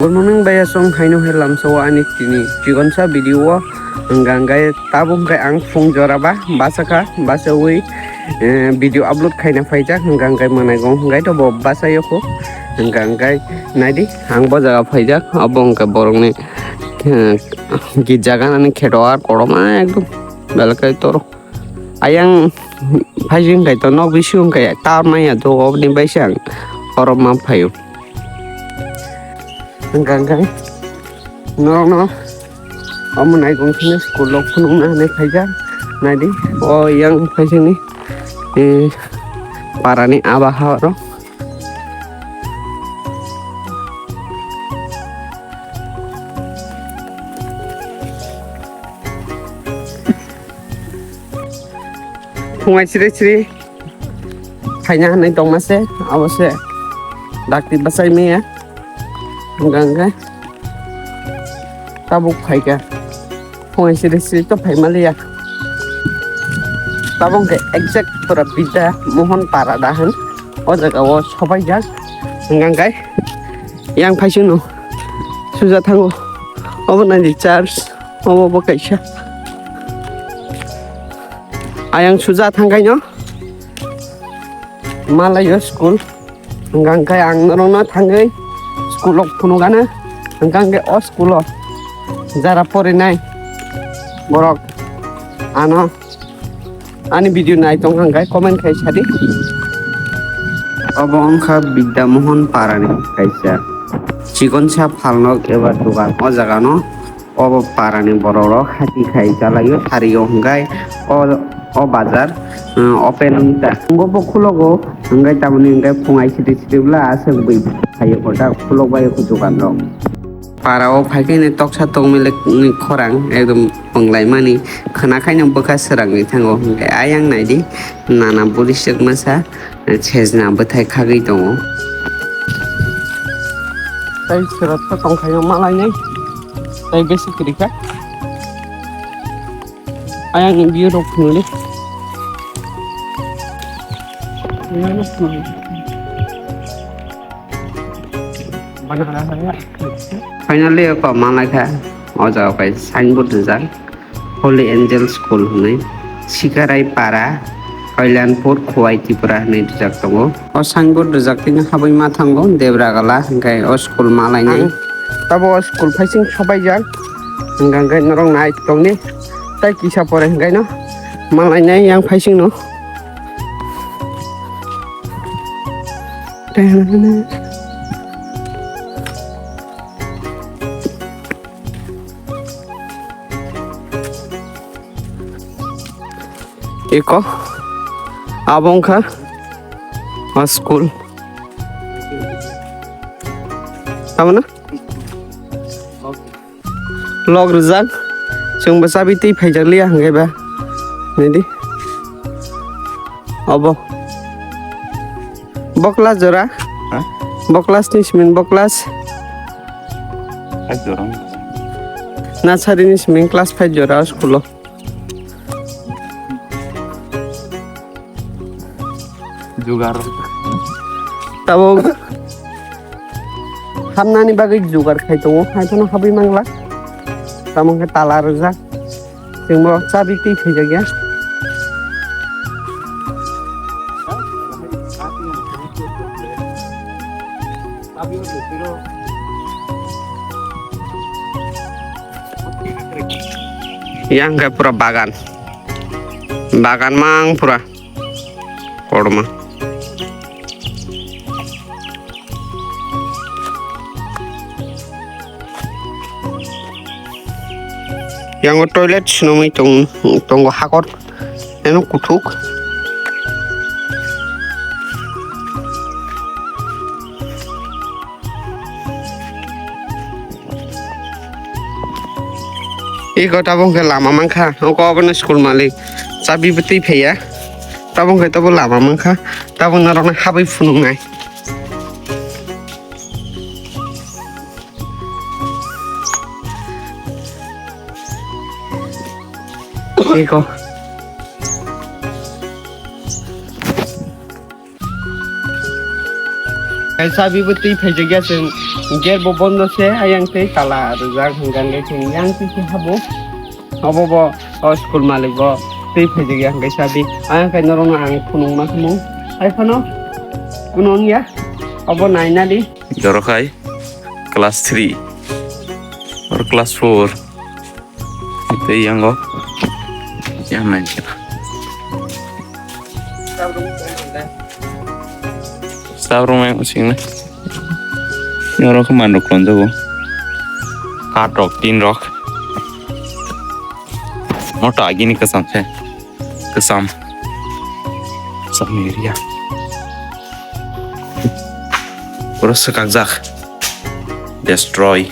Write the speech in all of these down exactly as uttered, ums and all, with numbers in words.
Good morning, bhaiya, song haino hai lamsao ani tini chikonsa video o hwnka hwnkhe tabuk hwnkhe ang phung jora ba bachakha, bachawi, eh, video upload khaina phaijak, hwnka hwnkhe mwnai gong hwnkhe to bo bachayokho, hwnka hwnkhe naidi ang bo jaga phaijak, abo hwnkhe borokni, eh, girja ganani kheto ar kotorma ekdom belai khe toro. Ayang phaising khai to nok bisingo khai tar maya to oboni baisa ang horoma phaio. Hwnkha hwnkhe norokno omo naikong kheno school rok phunukna hinwi phaikha. Naidi o yang phaisingni, eh, parani aba ha oro. Phungai siri siri phaina hinwi tongma se, abo se dakti bachai maya. Hwnkha hwnkhe tabuk phaikha. Phungai siri siri to phaima liya. Tabuk hwnkhe exact pura Bidya Mohon Para da hwn. O jaga o sobaijak. Hwnkha hwnkhe yang phaisingno suja thango. Obo naidi church. Obo bo kaisa. Ayang suja thangkaino malaio school. Hwnkha hwnkhe ang norokno thangwi school o phunukgana. Hwnkha hwnkhe o school o jara porinai borok ano ani video nai tongkha hwnkhe comment khai sadi. Obo wngkha Bidya Mohon Parani kaisa chikonsa phalnok eba dogan. O jagano obo parani borok rok hati khai chalaio, thario hwnkhe o, o bazar, um, open wngkha. Tongo bo khulogo, hwnkhe tamoni hwnkhe phungai siti siti bwla aswk bui phaio kotak khulok baio dogan rok. Para o phaikhe ni toksa tongmili ni khorang ekdom pwnglaimani khwna khaino bwkha swrangwi thango, hwnkhe ayang naidi nana buri swk masa. Sejna bwthai khagwi tongo. Tei srot khe tongkhaio malainai. Tei besi kwrwi kha. Ayang ni view rok phunuli. Finally, eko malaikha. O jaga kai signboard rijak. Holy Angel School hwnwi, Sikarai Para, Kalyanpur, Khowai, Tripura hwnwi rijak tongo. O signboard rijak tini habwi ma thango, Debragala, hwnkhe o school ma lainai. Ang tabo o school phaising sobaijak, hwnkha hwnkhe norok nai tongni, tei kisa pore hwnkhe no ma lainai yang phaisingno. Eko, abo wngkha o school. Tamo na? Log rijak, chwngbo chabi twi phaijak liya hwnkhe ba. Naidi. Obo. Bo class jora? Ha? Bo class ni simin bo class? Five jora. Nursery ni simin class five jora o school o. Jugar. Tabuk hamnani bagwi jugar khai tongo, hai phano habwi mangla. Tamo khe tala rijak. Chwngbo chabi twi khaijak ya. Yang khe pura bagan. Bagan mang pura. Kotorma. Yang o toilet swnamwi tong-, tongo hakor. Eno kuthuk. Iko tabuk khe lama mankha, oko obono school malik chabi bwtwi phaiya, tabuk khe tabuk lama mankha, tabuk norokno habwi phunuknai. Iko. Kaisa bibo twi phaijakya chwng gate bo bondo se, ayang tei tala rwjak hwnkha hwnkhe chwng yang twi khe habo. Obo bo o school malik bo twi phaijakya hwnkhe sabi. Ayang khe norokno ang phunukma khe mung. Hai phano kuno wngya. Obo naina di. Jorokhai class three or class four. Tei yango yang nai khe. Staff room yang sing nai. Yang rok manrok klon jago. Kaat rok, tin rok. Moto agini kwcham khe. Kwcham. Kwcham area. Pura swkakjak. Destroy.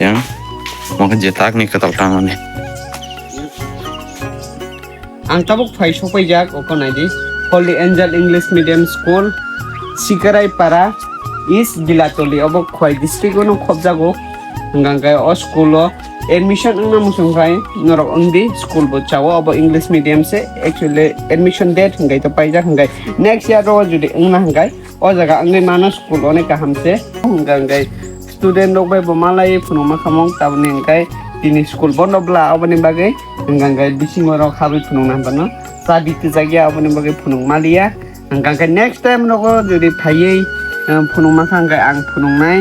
Yang, mo khe jetakni kwtal tangmani. Ang tabuk phai sokpaijak, oko naidi, Holy Angel English Medium School, Sikarai Para, East Gilatoli, obo Khwai district o no khobjago. Hwnkha hwnkhe o school o admission wngna muchung khai norok wngdi, school bo chao, obo English medium se, actually admission date hwnkhe to paijak hwnkhe next year o jodi wngna hwnkhe o jaga wngwi mano school onek kaham se. Hwnkha hwnkhe student rok bai bo malai phunukma khamung, taboni hwnkhe tini school bondo bla, oboni bagwi hwnkha hwnkhe bisingo rok habwi phunukna hwnphano chabi kwchak ya, oboni bagwi phunuk maliya. Hwnkha khe next time rogo jodi phaiwi, eh, phunukma kha hwnkhe ang phunuknai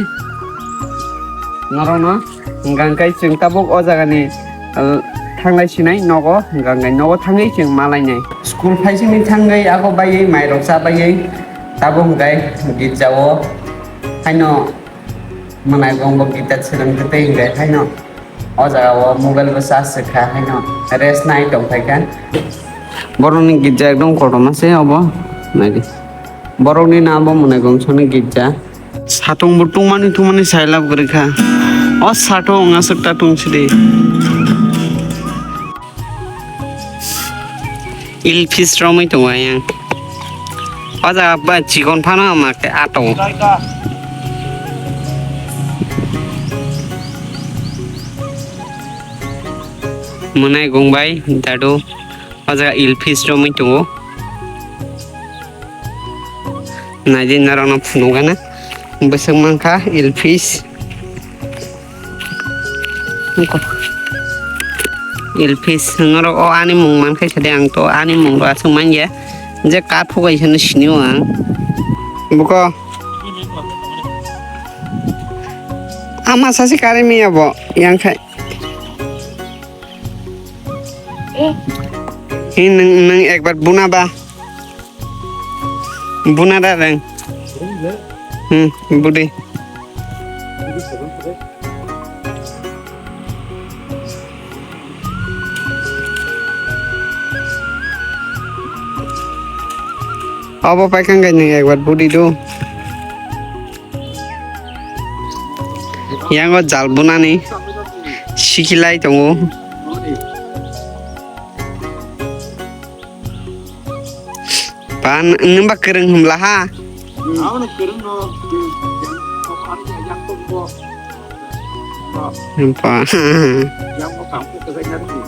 norokno. Hwnkha khe chwng tabuk o jagani, eh, thanglai sinai nogo, hwnkha khe nogo thangwi chwng malainai. School phaisingni thangwi abo baiwi mairok cha baiwi tabuk hwnkhe girjao haino Mwnai gong bo guitar swrwngtwi tei hwnkhe haino o jaga o mobile bo charge swkha haino rest nai tongphaikha. Borokni girja ekdom kotorma se obo naidi. Borokni na bo mwnai gong soni girja. Satung bo tungmani tungmani sailab gurikha. O satung aswk ta tungsidi. Ilphis romwi tongo ayang. O jaga ba chikon phano ama khe ato. Mwnai gongbai dadu. O jaga ilphis romwi tongo. Naidi norokno phunukgana. Bwswk mankha ilphis. Ilphis norok o ani mung mankhe sadi ang to ani mung ro aswk manya. Je kaphuk kaisa no sinio ang. Buko. Ama sasi kari miya bo yang khai. Hi nung nung ekbar buna ba. Buna da reng. Hmm, budi. Obo paikang kai nung ekbar budi do. Yango jal bunani sikilai tongo. Ba, n-, nwng ba kwrwng hwnla ha? Abono kwrwngno, yang, yang, yang tongbo. Hwnba. Yang bo kangkuk kwchai narwkdi.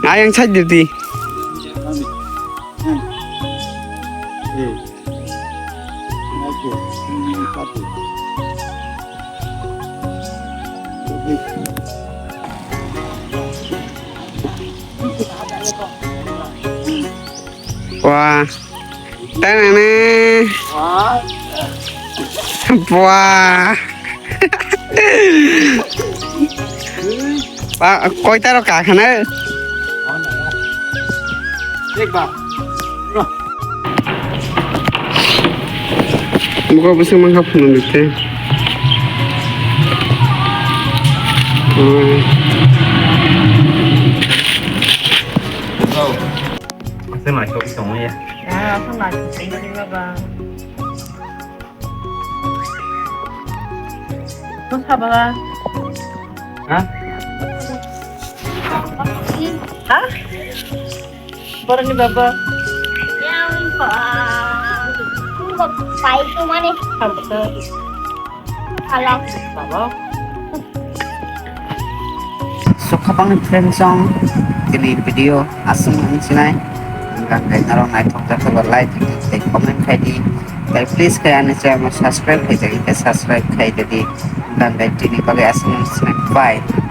Ayang side di. Wah. Tanane. Wah. Wah, koita ro kakhana. Buka bwswk mankha phunukdi tei. Aswk naithok tongwi ya. Ah, aswk naithok tongwi ya, baba. Bwsa baba. Ha? Ha? Boroni baba. Yang ko, ah, ko pai tu mane. Hamsa. So, khapangni friends song, tini video aswk wng sinai. Hingkha khe norok naithok jakhai ba like tei comment khai di. Tai please khe ani channel subscribe khai jagwi khe subscribe khai di. Hingkha khe tini bagwi aswk wng sinai. Bye.